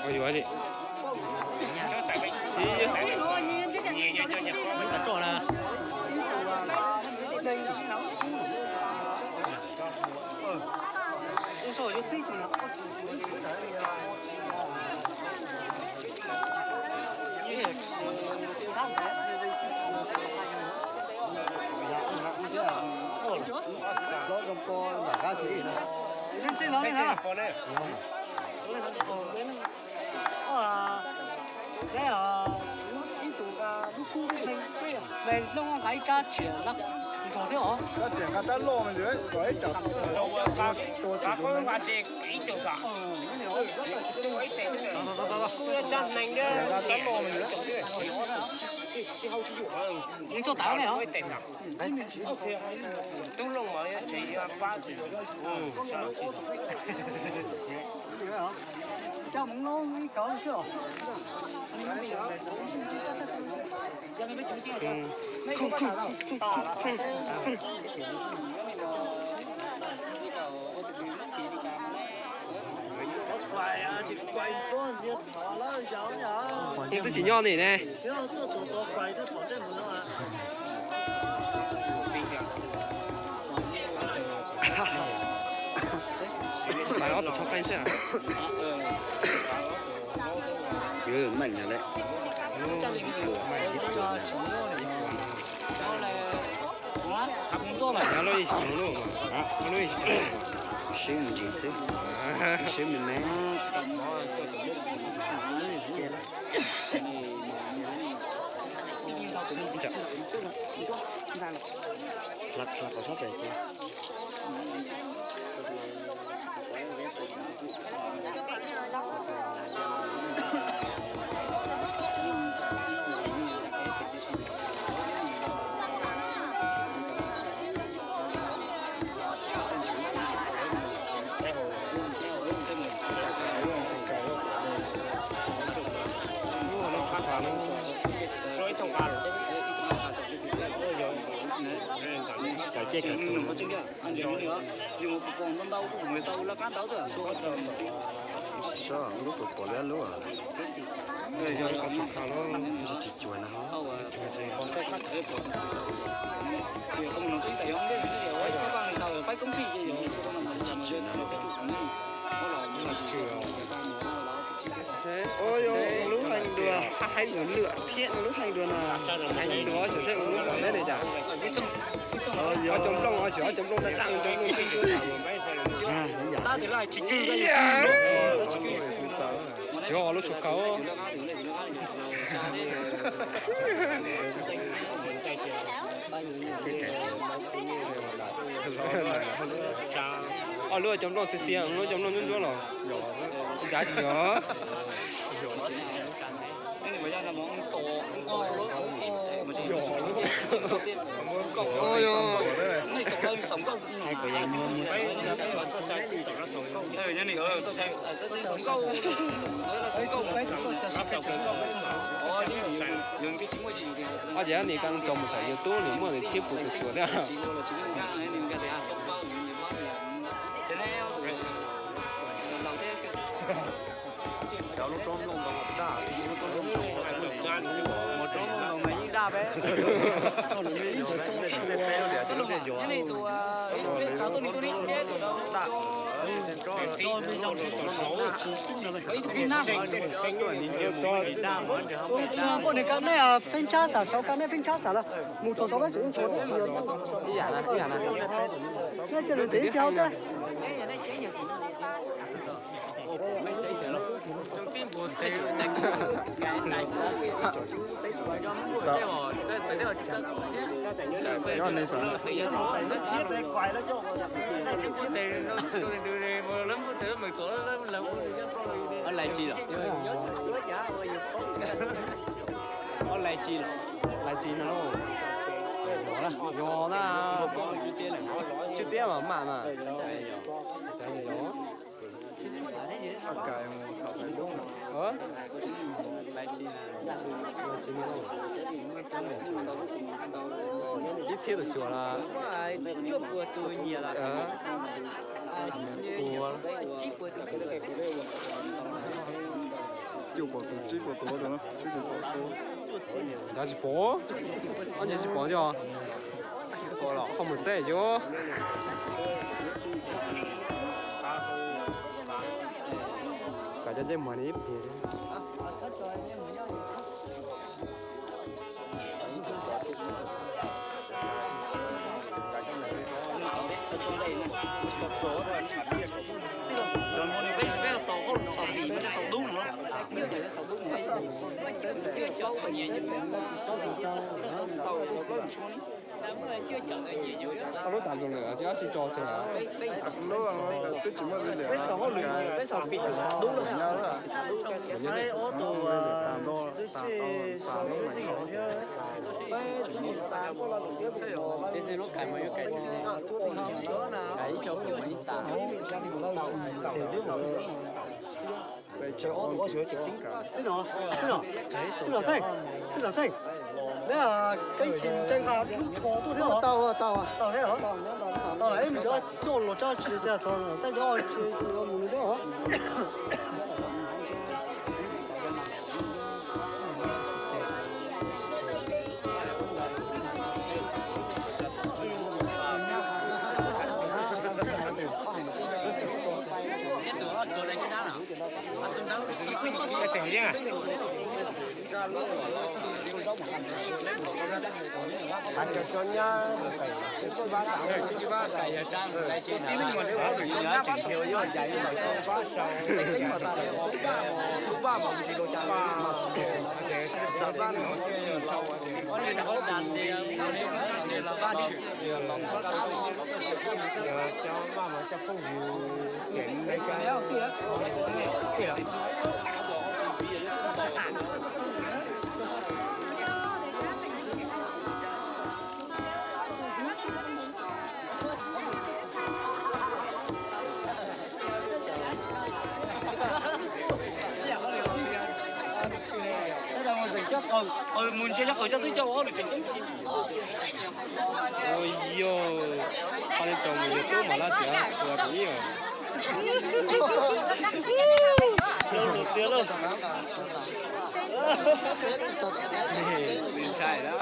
Ua yuav li. Ib tug nqa lub kub me, me loj nqa ib rab txias nrog thiab os. Rab txias nqa rab loj me ntsis kom ib co tua tsis tus me. Nqa rab loj me ntsis. Yeej tuaj tawv ne os. Tub Looj mas tsev pab. Coj mus noj ib kauv xwb os. Twb tsis nyob ni ne. Pais ob tug tshov qeej xwb. Yuav meem lawm. Nyob lub ib tsis tau lub mas, nyob lub ib tsis tau. Sib me ntsis xwb, sib me me. Hla hla kom sab pem ces. Kav cej kav tuag. Siv so lub puas pom liab lub. Ntshai tsis cuag na ho. Tsis tsim na. Ua yog lub heev dua, haj heev dua lwm thiab lub heev dua no. Heev dua xyov seb ua lub pom liab li cas. Ob cov nplooj, ob cov nplooj daj daj, cov nplooj tib ncuab. Xyov lub tshuaj kaus. Ob lub cov nplooj xiav xiav, lub cov nplooj ncuab ncuab los. Tsis kav tsis yog. Hais kom yeej muag muag. Ob ces nws koj tso mus saum YouTube nws muaj li txhiab puas tus xyuas thiab. Cov lub tsob nplooj ntoo daj, lub tsob nplooj ntoo mas yeej daj peb. Peb ntshab xav saud, koj nej peb ntshab xav lawm, mus txog saud peb tseem ntshua thiab tsis yog. Ib yam na, ib yam na. Nej cia li tiv ib txhia thiab. Nyob nej xav. Lais tsis lawm? Lais tsis lawm? Lais tsis no. Yog na. Tswb tiab mas maj na. Ib txhiab tus xyuas los cuaj puas tus nyiam los. Cuaj puas tus, tsib puas tus, nyob tsis pom, ob ntshe tsis pom thiab os. Qhov mus xeb cov kom cov ntsej muag ni ib pliag. Ob lub tas zoo lawm, tsis ob sib tso tseg. Peb xaus hauj lwm, peb xaus pim xaus dub lawm. Ib ob tug xwb tsis xaus lub me nyuam thiab. Peb xaus lub kais mas yuav kais, kais ib xyoo mas ib tas. Xib no, xib no, xib no xeej, xib no xeej. Neb keeb chim ntseeg nqa lub tsho tuaj thiab os. Tau, tau, tau thiab os. Tau lawm, ib me ntsis coj los tsab tsi, tej ntsis ob tsi mus mus thiab os. Mus ntsia cov qaws, mus ntsia cov qaws tso xwb, coj ua hauj lwm tseem ceeb tsis. Ua yog, qhov li tso mus yog tub mam lab tias ua rau ib yam. Lus tiag lawm. Ntshai lawm.